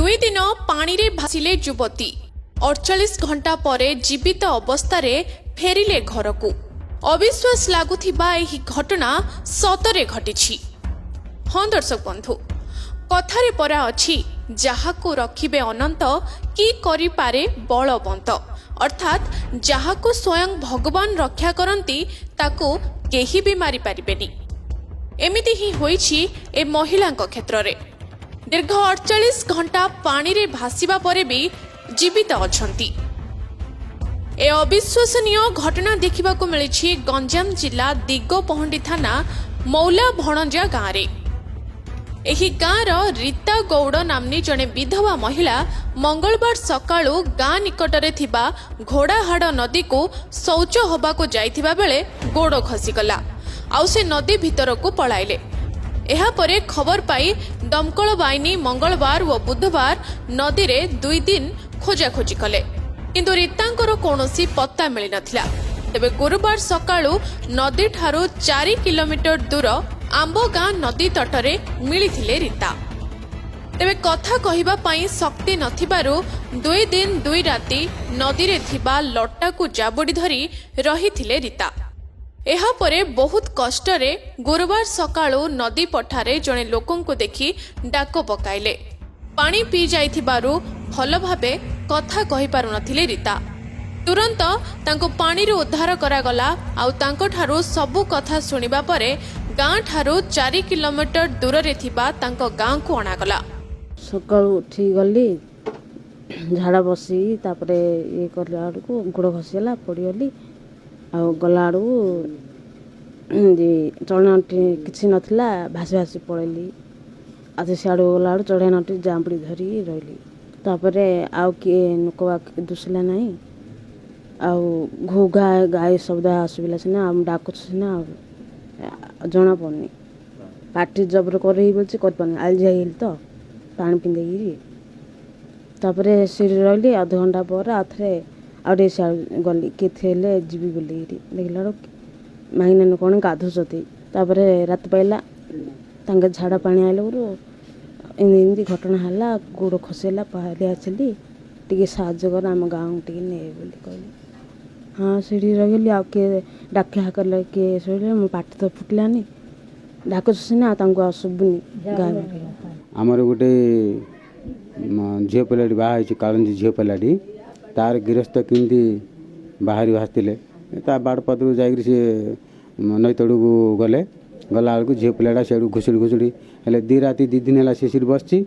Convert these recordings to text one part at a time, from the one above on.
ଦୁଇ ଦିନ ପାଣିରେ ଭାସିଲେ ଯୁବତୀ। 48 ଘଣ୍ଟା ପରେ ଜୀବିତ ଅବସ୍ଥାରେ ଫେରିଲେ ଘରକୁ। ଅବିଶ୍ୱାସ ଲାଗୁଥିବା ଏହି ଘଟଣା ସତରେ ଘଟିଛି। ହଁ ଦର୍ଶକ ବନ୍ଧୁ, କଥାରେ ପରା ଅଛି, ଯାହାକୁ ରଖିବେ ଅନନ୍ତ, କି କରିପାରେ ବଳବନ୍ତ। ଅର୍ଥାତ୍ ଯାହାକୁ ସ୍ୱୟଂ ଭଗବାନ ରକ୍ଷା କରନ୍ତି, ତାକୁ କେହି ବି ମାରିପାରିବେନି। ଏମିତି ହିଁ ହୋଇଛି ଏ ମହିଳାଙ୍କ କ୍ଷେତ୍ରରେ। ଦୀର୍ଘ 48 ଘଣ୍ଟା ପାଣିରେ ଭାସିବା ପରେ ବି ଜୀବିତ ଅଛନ୍ତି। ଏ ଅବିଶ୍ୱସନୀୟ ଘଟଣା ଦେଖିବାକୁ ମିଳିଛି ଗଞ୍ଜାମ ଜିଲ୍ଲା ଦିଗପହଣ୍ଡି ଥାନା ମୌଲା ଭଣଜା ଗାଁରେ। ଏହି ଗାଁର ରୀତା ଗୌଡ଼ ନାମ୍ନୀ ଜଣେ ବିଧବା ମହିଳା ମଙ୍ଗଳବାର ସକାଳୁ ଗାଁ ନିକଟରେ ଥିବା ଘୋଡ଼ାହାଡ଼ ନଦୀକୁ ଶୌଚ ହବାକୁ ଯାଇଥିବା ବେଳେ ଗୋଡ଼ ଖସିଗଲା, ଆଉ ସେ ନଦୀ ଭିତରକୁ ପଳାଇଲେ। ଏହାପରେ ଖବର ପାଇ ଦମକଳ ବାହିନୀ ମଙ୍ଗଳବାର ଓ ବୁଧବାର ନଦୀରେ 2 ଦିନ ଖୋଜାଖୋଜି କଲେ, କିନ୍ତୁ ରୀତାଙ୍କର କୌଣସି ପତ୍ତା ମିଳିନଥିଲା। ତେବେ ଗୁରୁବାର ସକାଳୁ ନଦୀଠାରୁ 4 କିଲୋମିଟର ଦୂର ଆମ୍ବଗାଁ ନଦୀ ତଟରେ ମିଳିଥିଲେ ରୀତା। ତେବେ କଥା କହିବା ପାଇଁ ଶକ୍ତି ନଥିବାରୁ 2 ଦିନ 2 ରାତି ନଦୀରେ ଥିବା ଲଟାକୁ ଜାବୁଡ଼ି ଧରି ରହିଥିଲେ ରୀତା। ଏହାପରେ ବହୁତ କଷ୍ଟରେ ଗୁରୁବାର ସକାଳୁ ନଦୀ ପଠାରେ ଜଣେ ଲୋକଙ୍କୁ ଦେଖି ଡାକ ପକାଇଲେ। ପାଣି ପିଇ ଯାଇଥିବାରୁ ଭଲ ଭାବେ କଥା କହିପାରୁନଥିଲେ ରୀତା। ତୁରନ୍ତ ତାଙ୍କୁ ପାଣିରୁ ଉଦ୍ଧାର କରାଗଲା, ଆଉ ତାଙ୍କଠାରୁ ସବୁ କଥା ଶୁଣିବା ପରେ ଗାଁଠାରୁ 4 କିଲୋମିଟର ଦୂରରେ ଥିବା ତାଙ୍କ ଗାଁକୁ ଅଣାଗଲା। ସକାଳୁ ଉଠିକି ଗଲି ଝାଡ଼ା ବସି, ତାପରେ ଇଏ କଲା ବେଳକୁ ଗୋଡ଼ ଖସିଗଲା, ପଡ଼ିଗଲି। ଆଉ ଗଲା ବେଳକୁ ଚଳଣାଟି କିଛି ନଥିଲା, ଭାସି ଭାସି ପଳେଇଲି। ଆଉ ସିଆଡ଼କୁ ଗଲା ବେଳକୁ ଚଢ଼େଇ ନଟି ଜାବୁଡ଼ି ଧରିକି ରହିଲି। ତାପରେ ଆଉ କିଏ ଲୋକ ଦୁଶିଲା ନାହିଁ। ଆଉ ଘୁ ଘା ଗାଈ ଶବ୍ଦ ଶୁଭିଲା ସିନା, ଆଉ ମୁଁ ଡାକୁଛି ସିନା, ଆଉ ଜଣା ପଡ଼ୁନି। ପାଟି ଜବର କରେଇ ବୋଲୁଛି, କରିପାରୁନି। ଆଲଜିଆ ହେଇଗଲି ତ ପାଣି ପିନ୍ଧେଇକିରି। ତାପରେ ସେଇଠି ରହିଲି। ଅଧଘଣ୍ଟା ପରେ ଆଉ ଥରେ ଆଉ ଟିକେ ସିଆଡ଼େ ଗଲି, କିଏ ଥିଲେ ଯିବି ବୋଲିକିରି। ଦେଖିଲା ବେଳକୁ ମାଇକିନା କ'ଣ ଗାଧଉଛନ୍ତି। ତାପରେ ରାତି ପାଇଲା, ତାଙ୍କ ଝାଡ଼ା ପାଣି ଆଇଲା ବେଳକୁ ଏମିତି ଏମିତି ଘଟଣା ହେଲା, ଗୋଡ଼ ଖସିଗଲା, ବାହାରି ଆସିଲି, ଟିକେ ସାହାଯ୍ୟ କର, ଆମ ଗାଁକୁ ଟିକେ ନେ ବୋଲି କହିଲି। ହଁ, ସେଇଠି ରହିଗଲି। ଆଉ କିଏ ଡାକି କଲେ, କିଏ ଶୋଇଲେ, ମୋ ପାଟି ତ ଫୁଟିଲାନି। ଡାକୁଛି ସିନା, ତାଙ୍କୁ ଆଉ ଶୁଭୁନି ଗାଁ। ଆମର ଗୋଟେ ଝିଅ ପିଲାଟି ବାହା ହେଇଛି, କାଳନ୍ଦୀ ଝିଅ ପିଲାଟି। ତାର ଗୃହସ୍ଥ କେମିତି ବାହାରି ଆସିଥିଲେ, ତା ବାଡ଼ ପଦରୁ ଯାଇକରି ସିଏ ନଈ ତଳକୁ ଗଲେ। ଗଲାବେଳକୁ ଝିଅ ପିଲାଟା ସିଆଡ଼ୁ ଘୁଷୁଡ଼ି ଘୁଷୁଡ଼ି ହେଲେ 2 ରାତି 2 ଦିନ ହେଲା ସେ ସେଠି ବସିଛି।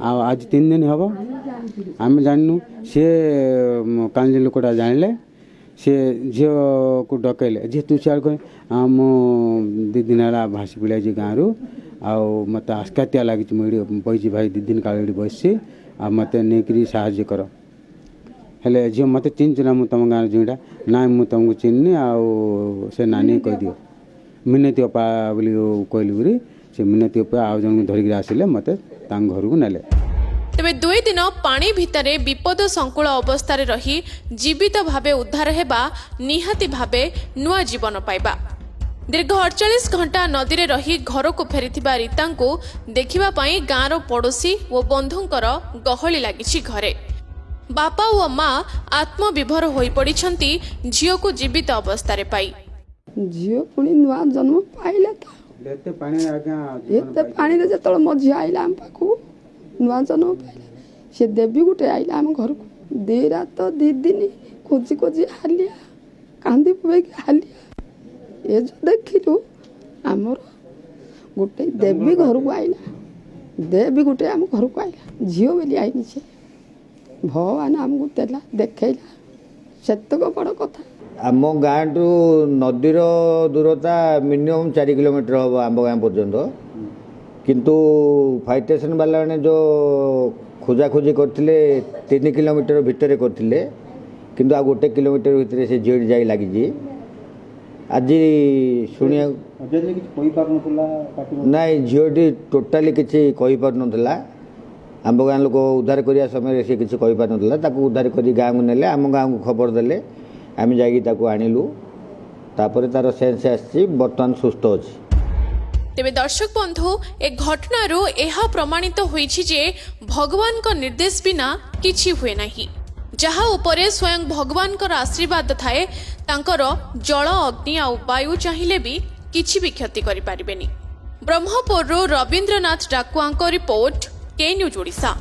ଆଉ ଆଜି 3 ଦିନ ହେବ, ଆମେ ଜାଣିନୁ। ସିଏ କାଳନ୍ଦୀ ଲୋକଟା ଜାଣିଲେ, ସିଏ ଝିଅକୁ ଡକେଇଲେ। ଝିଅ, ତୁ ସିଆଡ଼ୁ କହ। ମୁଁ 2 ଦିନ ହେଲା ଭାସି ପଳାଇଛି ଗାଁରୁ, ଆଉ ମୋତେ ଆସ୍କାତିଆ ଲାଗିଛି, ମୁଁ ଏଇଠି ବଇଛି ଭାଇ, 2 ଦିନ କାଳ ଏଇଠି ବସିଛି, ଆଉ ମୋତେ ନେଇକରି ସାହାଯ୍ୟ କର। ହେଲେ ଝିଅ, ମୋତେ ଚିହ୍ନିଛୁ ନା? ମୁଁ ତୁମ ଗାଁର ଝିଅଟା। ନାଇଁ, ମୁଁ ତୁମକୁ ଚିହ୍ନିନି, ଆଉ ସେ ନାନୀ କହିଦିଅ, ମିନତୀ ଅପା ବୋଲି କହିଲି ବୋଲି ସେ ମିନତୀ ଅପା ଆଉ ଜଣଙ୍କୁ ଧରିକିରି ଆସିଲେ, ମୋତେ ତାଙ୍କ ଘରକୁ ନେଲେ। ତେବେ 2 ଦିନ ପାଣି ଭିତରେ ବିପଦ ସଂକୁଳ ଅବସ୍ଥାରେ ରହି ଜୀବିତ ଭାବେ ଉଦ୍ଧାର ହେବା ନିହାତି ଭାବେ ନୂଆ ଜୀବନ ପାଇବା। ଦୀର୍ଘ 48 ଘଣ୍ଟା ନଦୀରେ ରହି ଘରକୁ ଫେରିଥିବା ରୀତାଙ୍କୁ ଦେଖିବା ପାଇଁ ଗାଁର ପଡ଼ୋଶୀ ଓ ବନ୍ଧୁଙ୍କର ଗହଳି ଲାଗିଛି ଘରେ। ବାପା ଓ ମା ଆତ୍ମବିଭୋର ହୋଇପଡ଼ିଛନ୍ତି ଝିଅକୁ ଜୀବିତ ଅବସ୍ଥାରେ ପାଇ। ଝିଅ ପୁଣି ନୂଆ ଜନ୍ମ ପାଇଲା ତ। ଏତେ ପାଣି ଆଜ୍ଞା। ଏତେ ପାଣିରେ ଯେତେବେଳେ ମୋ ଝିଅ ଆଇଲା ଆମ ପାଖକୁ, ନୂଆ ଜନ୍ମ ପାଇଲା। ସେ ଦେବୀ ଗୋଟେ ଆଇଲା ଆମ ଘରକୁ। 2 ରାତ 2 ଦିନ ଖୋଜି ଖୋଜି ହାଲିଆ, କାନ୍ଦି ପକେଇକି ହାଲିଆ। ଏ ଯୋଉ ଦେଖିଲୁ, ଆମର ଗୋଟେ ଦେବୀ ଘରକୁ ଆଇଲା, ଦେବୀ ଗୋଟେ ଆମ ଘରକୁ ଆଇଲା, ଝିଅ ବୋଲି ଆଇନି। ସେ ଭଗବାନ ଆମକୁ ଦେଲା, ଦେଖେଇଲା, ସେତକ ବଡ଼ କଥା। ଆମ ଗାଁଠୁ ନଦୀର ଦୂରତା ମିନିମମ୍ 4 କିଲୋମିଟର ହେବ ଆମ୍ବ ଗାଁ ପର୍ଯ୍ୟନ୍ତ। କିନ୍ତୁ ଫାୟାର ଷ୍ଟେସନ ବାଲାମାନେ ଯେଉଁ ଖୋଜାଖୋଜି କରିଥିଲେ, 3 କିଲୋମିଟର ଭିତରେ କରିଥିଲେ, କିନ୍ତୁ ଆଉ 1 କିଲୋମିଟର ଭିତରେ ସେ ଝିଅଟି ଯାଇ ଲାଗିଛି। ଆଜି ଶୁଣିବାକୁ ନାଇଁ, ଝିଅଟି ଟୋଟାଲି କିଛି କହିପାରୁନଥିଲା। ଆମ୍ବ ଗାଁ ଲୋକ ଉଦ୍ଧାର କରିବା ସମୟରେ ସେ କିଛି କହିପାରୁନଥିଲା। ତାକୁ ଉଦ୍ଧାର କରି ଗାଁକୁ ନେଲେ, ଆମ ଗାଁକୁ ଖବର ଦେଲେ, ଆମେ ଯାଇକି ତାକୁ ଆଣିଲୁ। ତାପରେ ତାର ସେନ୍ସ ଆସିଛି, ବର୍ତ୍ତମାନ ସୁସ୍ଥ ଅଛି। ତେବେ ଦର୍ଶକ ବନ୍ଧୁ, ଏ ଘଟଣାରୁ ଏହା ପ୍ରମାଣିତ ହୋଇଛି ଯେ ଭଗବାନଙ୍କ ନିର୍ଦ୍ଦେଶ ବିନା କିଛି ହୁଏ ନାହିଁ। ଯାହା ଉପରେ ସ୍ୱୟଂ ଭଗବାନଙ୍କର ଆଶୀର୍ବାଦ ଥାଏ, ତାଙ୍କର ଜଳ, ଅଗ୍ନି ଆଉ ବାୟୁ ଚାହିଁଲେ ବି କିଛି ବି କ୍ଷତି କରିପାରିବେନି। ବ୍ରହ୍ମପୁରରୁ ରବୀନ୍ଦ୍ରନାଥ ଡାକୁଆଙ୍କ ରିପୋର୍ଟ, କେ ନ୍ୟୁଜ୍ ଓଡ଼ିଶା।